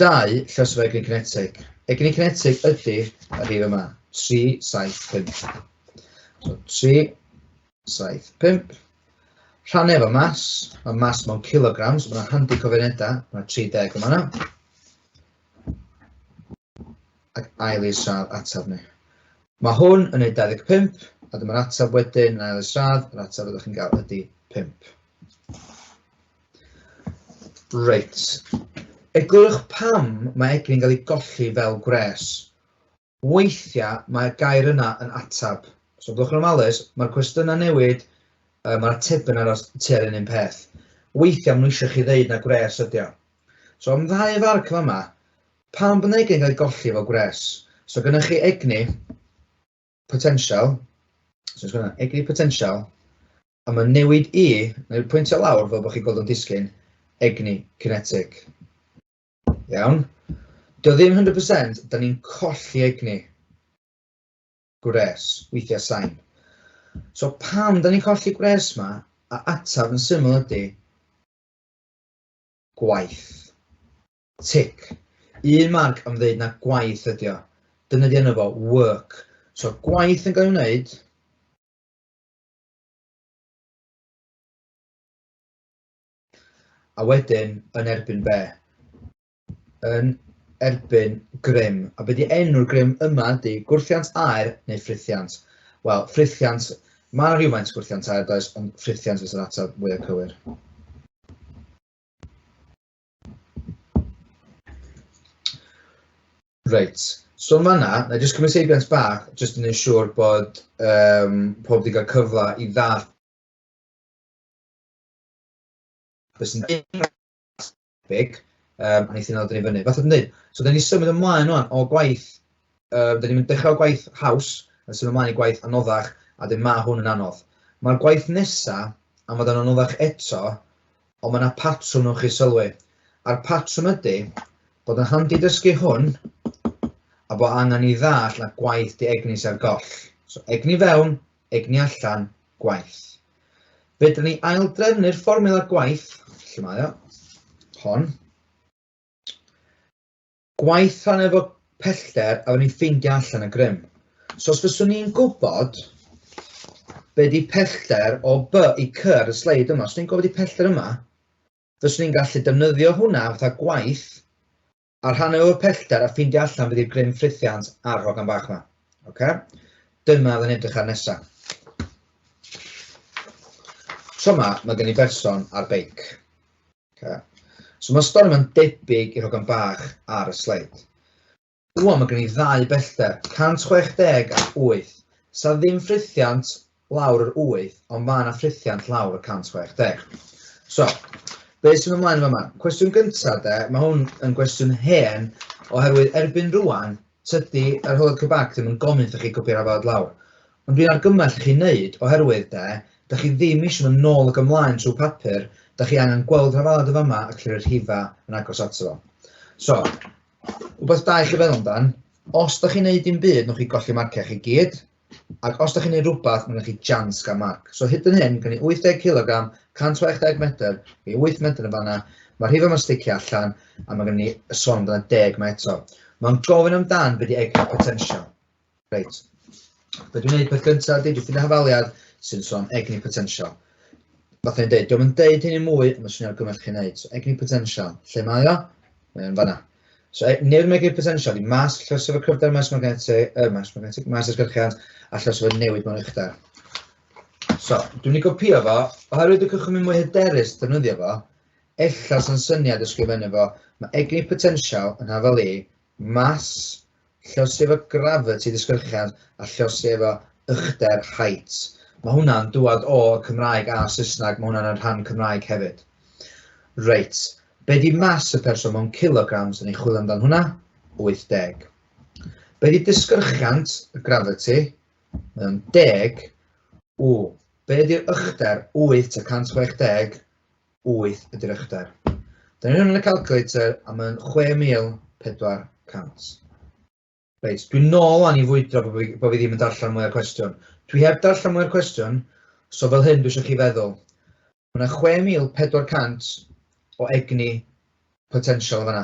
2, llusgo egni kinetig. Egni kinetig ydy y rhif yma, 3, 7, 5. So 3, 7, 5. Rhannu efo mass, mae mass mewn kilograms, mae'n handi cofio unedau, mae 30 yma yna. Ac ail isradd ateb ni. Mae hwn yn neud 25, a dyma'r ateb wedyn yn ail isradd, yr ateb ydych chi'n gael ydy 5. Reit. Eglurwch pam mae egni'n cael ei golli fel gwres. Weithiau mae'r gair yna yn ateb. So byddwch yn ofalus, mae'r cwestiynau newid, mae'r atebion aros tua'r un un peth. Weithiau maen nhw eisiau chi ddeud na gwres ydi o. So am ddau farc fama, pam bod 'na egni'n cael ei golli efo gwres? So gynnwch chi egni potensial, so sgwenna, egni potensial, a mae'n newid i, neu pwyntio lawr fel bod chi'n gweld o'n disgyn, egni kinetig. Iawn. Dio ddim 100%, da ni'n colli egni. Gwres, weithiau sain. So pam da ni'n colli gwres ma, a ateb yn syml ydy gwaith. Tic. Un marc am ddeud na gwaith ydy o. Dyna di enw fo, work. So gwaith yn cael ei wneud, A wedyn, yn erbyn be? Yn erbyn grym. A be di enw'r grym yma ydy gwrthiant aer neu ffrithiant? Wel, ffrithiant, mae yna rhywfaint gwrthiant aer does, ond ffrithiant fysa'r ateb fwyaf cywir. Reit, so yn fan'na, na i jyst cymryd seibiant bach, jyst i wneud siŵr bod pob wedi cael cyfle i ddallt beth sy'n debyg, a wneith hynna ddod i fyny. Fatha dwi'n dweud, so dan ni'n symud ymlaen ŵan o gwaith, dan ni'n mynd dechrau o gwaith haws, a symud ymlaen i gwaith anoddach, a dweud ma' hwn yn anodd. Mae'r gwaith nesa, a mae o'n anoddach eto, ond mae yna patrwm nwch chi sylwi. A'r patrwm ydy, bod yn handi dysgu hwn, a bod angen i ddall na gwaith di egni sy'n ar goll. So egni fewn, egni allan, gwaith. Fedrwn ni aildrefnu'r fformiwla gwaith, lle mae o, hon. Gwaith rhan efo pellter, a fydden ni'n ffeindio allan y grym. So os fyswn ni'n gwybod be di pellter o B i C ar y sleid yma, os ni'n gwybod di pellter yma, fyswn ni'n gallu defnyddio hwnna fatha gwaith a rhannu o'r pellter a ffeindio allan beth yw'r grym ffrithiant ar hogan bach yma. Okay? Dyma fydd yn edrych ar nesaf. Tro yma, mae gen i berson ar beic. Okay. So mae'r stori yma'n debyg i'r hogan bach ar y sleid. Rwan mae gen i ddau bellter, 168. Sa ddim ffrithiant lawr yr 8, ond mae yna ffrithiant lawr y 160. So, beth sy'n ymlaen yma? Cwestiwn gyntaf de, mae hwn yn gwestiwn hen, oherwydd erbyn rwan, tydi yr Hywel Quebec ddim yn gofyn wrthych chi gwpio'r hafaliad lawr. Ond dwi'n argymell i chi wneud, oherwydd de, da chi ddim eisiau mynd nôl ac ymlaen trwy papur, da chi angen gweld yr hafaliad yn fama ac lle rhoi'r rhifa yn agos ato fo. So, wbeth da i chi feddwl amdan, os da chi'n neud dim byd, nwch chi golli marciau chi gyd, ac os da chi'n neud rhywbeth, mae gennych chi chance gael marc. So hyd yn hyn, gen i 80 kg, 160 metr, gen i 8 metr yn fanna, mae'r rhif yma'n sticio allan, a mae gen i y sôn amdano 10 mae eto. Mae'n gofyn amdan beth i egni potensial. Reit. Be dwi'n gwneud peth gyntaf ydy, dwi'n ffeindio hafaliad sy'n sôn egni potensial. Fatha ni'n deud, diolch yn deud hyn i mwy, ond mae'n swnio'n argymell chi'n neud. So, egni potensial, lle mae o? Mae o'n fanna. So, newid mae egni potensial i mas, llos efo cryfder maes magnetig, maes magnetig, maes ysgyrchiant, a llos efo newid mewn uchder. So, dwi'n mynd i gopio fo, oherwydd dwi'n cychwyn mynd mwy hyderus defnyddio fo, ella sy'n syniad ysgrifennu fo, mae egni potensial yn hafal i mas, Llosi efo gravity disgyrchiant a llosi efo uchder height. Mae hwnna'n dŵad o Cymraeg a Saesneg, mae hwnna'n rhan Cymraeg hefyd. Reit, be di mass y person mewn kilograms, yn ei chwilio amdan hwnna? 80. Be di disgyrchiant y gravity? Mae o'n 10. O, be di'r uchder? 8 a 160. 8 ydy'r uchder. Dyna ni'n yn y calculator a mae'n 6,400. Reit, dwi'n nôl wan i fwydro bod fi, bo fi ddim yn darllen mwy o'r cwestiwn. Dwi heb darllen mwy o'r cwestiwn, so fel hyn dwi eisiau chi feddwl. Mae yna 6,400 o egni potensial yn fanna.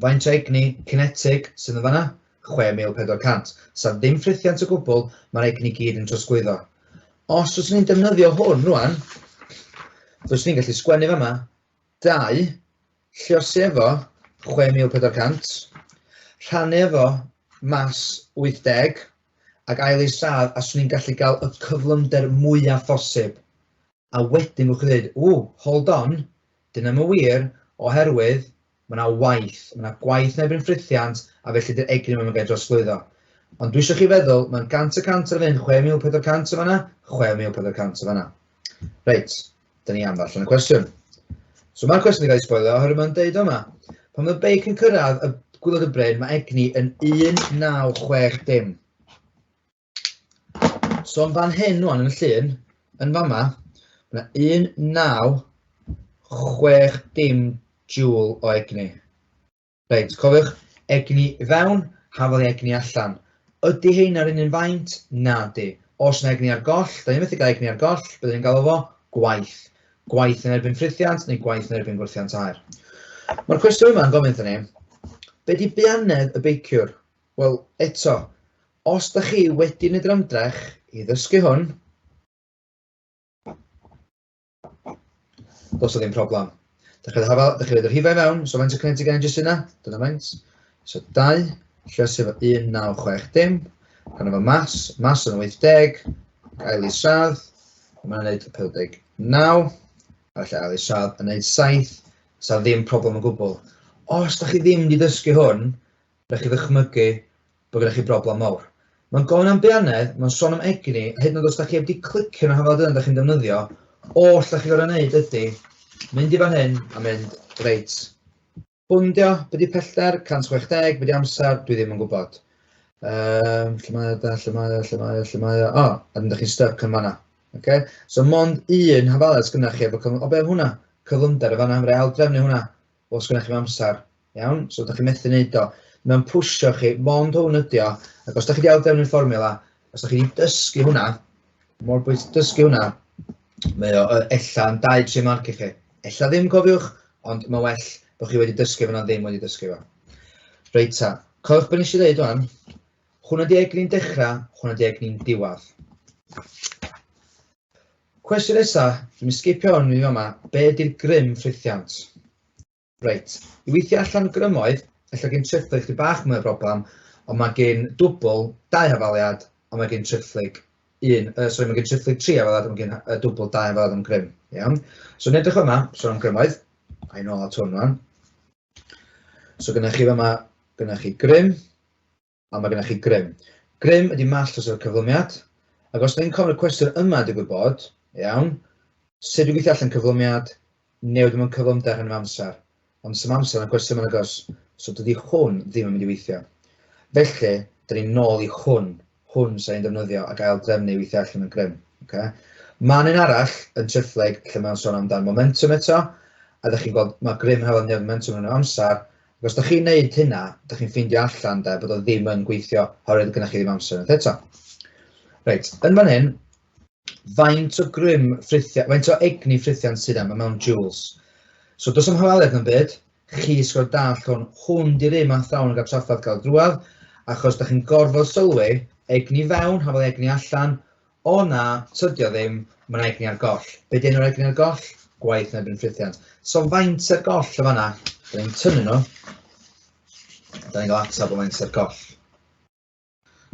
Faint o egni cinetig sydd yn fanna? 6,400. Sa ddim ffrithiant o gwbl, mae'r egni gyd yn trosglwyddo. Os fyswn ni'n defnyddio hwn rwan, fyswn ni'n gallu sgwennu fama, 2, lliosi efo 6,400, rhannu efo mas 80, ac ail isradd, a swn i'n gallu gael y cyflymder mwyaf phosib. A wedyn fwch chi ddweud, ww, hold on, dyna ddim yn wir, oherwydd mae yna waith, mae yna gwaith yn erbyn ffrithiant, a felly dy'r egni yma yn cael ei drosglwyddo. Ond dwi eisiau chi feddwl, mae'n 100% ar fynd 6,400 o fanna, 6,400 o fanna. Reit, dyn ni am ddarllen y cwestiwn. So mae'r cwestiwn wedi cael ei sboilio oherwydd mae'n deud yma, pan mae beic yn cyrraedd y gwylod y bryn, mae egni yn 1960. So yn fan hyn rwan yn y llun, yn fama, mae yna 1960 joule o egni. Reit, cofiwch, egni i fewn, hafal i egni allan. Ydy hein ar un un faint? Na di. Os yna egni ar goll, da ni'n methu gael egni ar goll, byddwn ni'n galw fo gwaith. Gwaith yn erbyn ffrithiant neu gwaith yn erbyn gwrthiant aer. Mae'r cwestiwn yma'n gofyn wrthyn ni, be di buanedd y beiciwr? Wel, eto, os da chi wedi wneud yr ymdrech i ddysgu hwn, does o ddim problem. Da chi'n hafal, da chi'n rhoi'r rhifau mewn, so faint o kinetic energy sy'n yna? Dyna faint. So 2, lluosi efo 1960, rhan efo mas, mas yn 80, ail isradd, mae'n gwneud 59, a felly ail isradd yn gwneud 7, sa ddim problem o gwbl. Os da chi ddim wedi dysgu hwn, Rhaid chi ddychmygu bod gennych chi broblem mawr. Mae'n gofyn am buanedd, mae'n sôn am egni, a hyd yn oed os da chi heb di clicio yn y hafal dyna da chi'n defnyddio, oll da chi gorau wneud ydy mynd i fan hyn a mynd, reit, hwn dio, be di pellter, 160, be di amser, dwi ddim yn gwybod. Lle mae o, da, lle mae o, lle mae o, lle mae o, o, a dyn da chi'n stuck yn fanna. Okay? So mond un hafaledd sgynna chi efo cyflymder, o be am hwnna? Cyflymder y fanna, rhaid ail drefnu hwnna. Wel, sgynna chi'm amser. Iawn? So, da chi'n methu wneud o. Mae'n pwsio chi, mond hwn ydi o. Ac os da chi wedi aildrefnu'r fformiwla, os da chi wedi dysgu hwnna, mor bwysig dysgu hwnna, mae o ella yn 2-3 marc i chi. Ella ddim, cofiwch, ond mae well bod chi wedi dysgu fo na ddim wedi dysgu fo. Reit ta, cofiwch beth nes i ddeud wan, hwnna di egni'n dechrau, hwnna di egni'n diwedd. Cwestiwn nesa, dwi'n sgipio hwn i fama, be ydy'r grym ffrithiant? Reit, i weithio allan grymoedd, ella gen triphlyg chdi bach mwy o broblem, ond mae gen dwbl 2 hafaliad, a mae gen triphlyg 1, sorry, mae gen triphlyg 3 hafaliad, a mae gen dwbl 2 hafaliad am grym. Iawn? So, yn edrych yma, sôn am grymoedd, a i nôl at hwn rwan. So, gynnwch chi fama, gynnwch chi grym, a mae gennych chi grym. Grym ydy mall dros y cyflymiad, ac os da ni'n cofio'r cwestiwn yma digwydd bod, iawn, sut dwi'n gweithio allan cyflymiad, newid mewn cyflymder yn amser. Ond sy'n amser yn y cwestiwn yma'n agos, so dydy hwn ddim yn mynd i weithio. Felly, da ni'n nôl i hwn, hwn sy'n ni'n defnyddio ac ail drefnu i weithio allan y grym. Okay? Mae'n un arall yn triphlyg lle mae'n sôn amdan momentum eto, a ydych chi'n gweld mae grym hefo newid momentum yn amser, Ac os da chi'n neud hynna, da chi'n ffeindio allan de, bod o ddim yn gweithio, oherwydd gynnwch chi ddim amser unwaith eto. Reit, yn fan hyn, faint o grym ffrithiant, faint o egni ffrithiant sydd yma mewn joules. So does am hafaliad yn byd, chi sy'n gorfod dallt hwn, hwn di'r un mae athrawon yn cael trafferth gael drwadd, achos da chi'n gorfod sylwi, egni fewn, hafal egni allan, O na, tydi o ddim, mae 'na egni ar goll. Be 'di enw'r egni ar goll? Gwaith yn erbyn ffrithiant. So faint ar goll yn fan'na? Da ni'n tynnu nhw. Da ni'n cael ateb o faint ar goll.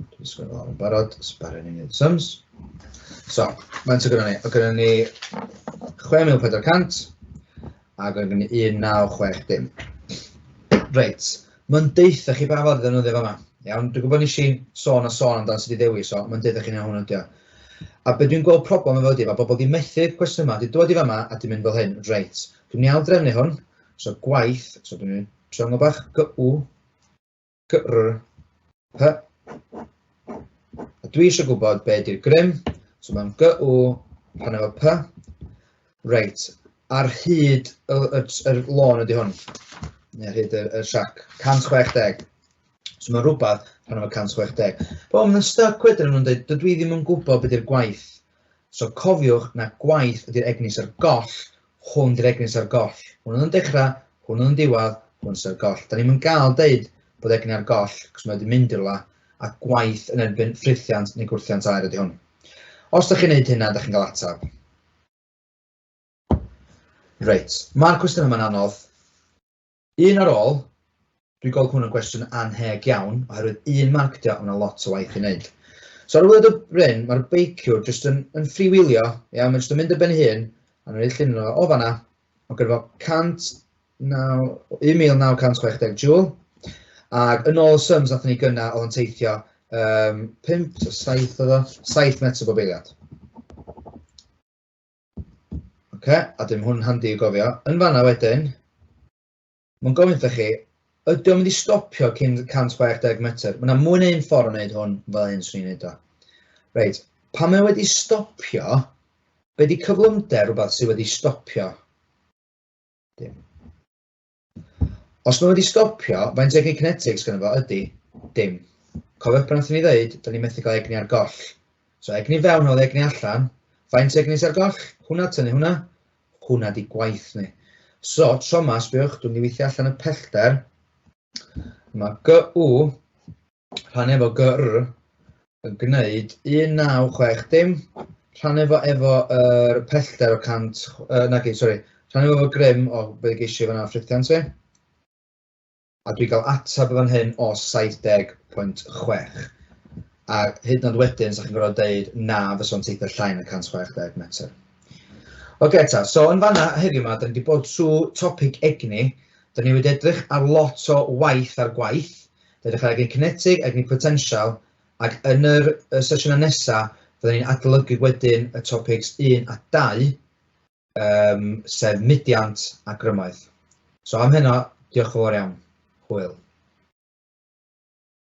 Dwi'n sgwennu lawr yn barod, sbario ni'n gwneud sums. So, faint o gynnon ni? O gynnon ni 6,400 ac o gynnon ni 1960. Reit, Mae'n deutha chi pa ffordd i ddefnyddio fama. Iawn, dwi'n gwybod nes i sôn a sôn amdan sut i ddewis o, mae'n deutha chi na hwn ydi o. A be dwi'n gweld problem efo ydi, mae bobl di methu'r cwestiwn yma, di dod i fama a di mynd fel hyn, reit, dwi'n mynd i aildrefnu hwn, so gwaith, so dwi'n mynd triongl bach, G, U, G, R, P, a dwi eisiau gwybod be ydy'r grym, so mae'n G, U, rhan efo P, reit, ar hyd y, y, y lôn ydy hwn, neu ar hyd y, y siac, 160. So mae'n rhywbeth rhan efo 160. Bo, mae'n stuck wedyn, nhw'n dweud, dydw i ddim yn gwybod beth yw'r gwaith. So cofiwch na gwaith ydy'r egni sy'n goll, hwn ydy'r egni sy'n goll. Hwn yn dechrau, hwn yn diwedd, hwn sy'n goll. Da ni'n gael deud bod egni ar goll, cos mae wedi mynd i'r rwla, a gwaith yn erbyn ffrithiant neu gwrthiant aer ydy hwn. Os da chi'n neud hynna, da chi'n cael ateb. Reit, mae'r cwestiwn yma'n anodd. Un ar ôl, dwi'n gweld hwn yn gwestiwn anheg iawn, oherwydd un marc dio, mae yna lot o waith i wneud. So ar wylod y bryn, mae'r beiciwr jyst yn, yn freewheelio, iawn, mae'n jyst yn mynd ar ben ei hun, a nhw'n ei llun o fanna, mae gyda fo 1960 joule, ac yn ôl y sums nath ni gynna, oedd yn teithio um, 5, 7 oedd o, 7 metr bob eiliad. Oce, a dim hwn handi i gofio. Yn fanna wedyn, mae'n gofyn wrthoch chi, ydy o'n mynd i stopio cyn 160 metr? Mae yna mwy na un ffordd o wneud hwn fel hyn swn i'n wneud o. Reit, pan mae wedi stopio, be di cyflymder rhywbeth sydd wedi stopio? Dim. Os mae wedi stopio, faint o egni kinetics gynno fo ydy? Dim. Cofiwch pan wnaethon ni ddeud, da ni methu cael egni ar goll. So egni fewn oedd egni allan, faint o egni sy'n ar goll? Hwna, tynnu hwnna. Hwna di gwaith ni. So, tro ma, sbiwch, dwi'n mynd i weithio allan y pellter. Mae GU rhannu efo GR yn gwneud 1960, rhannu fo efo yr pellter o 100, nagi, sori, rhannu fo efo grym o beth geisio fan'na ffrithiant fi, a dwi'n cael ateb fan hyn o 70.6. A hyd yn oed wedyn, sa chi'n gorfod deud na fysa fo'n teithio llai na 160 metr. Oce ta, so yn fanna heddiw 'ma, da ni wedi bod trwy topic egni, da ni wedi edrych ar lot o waith ar gwaith, Edrych ar egni cinetig, egni potensial, ac yn yr y sesiynau nesaf, fyddwn ni'n adolygu wedyn y topics 1 a 2, um, sef mudiant a grymoedd. So am heno, diolch yn fawr iawn. Hwyl.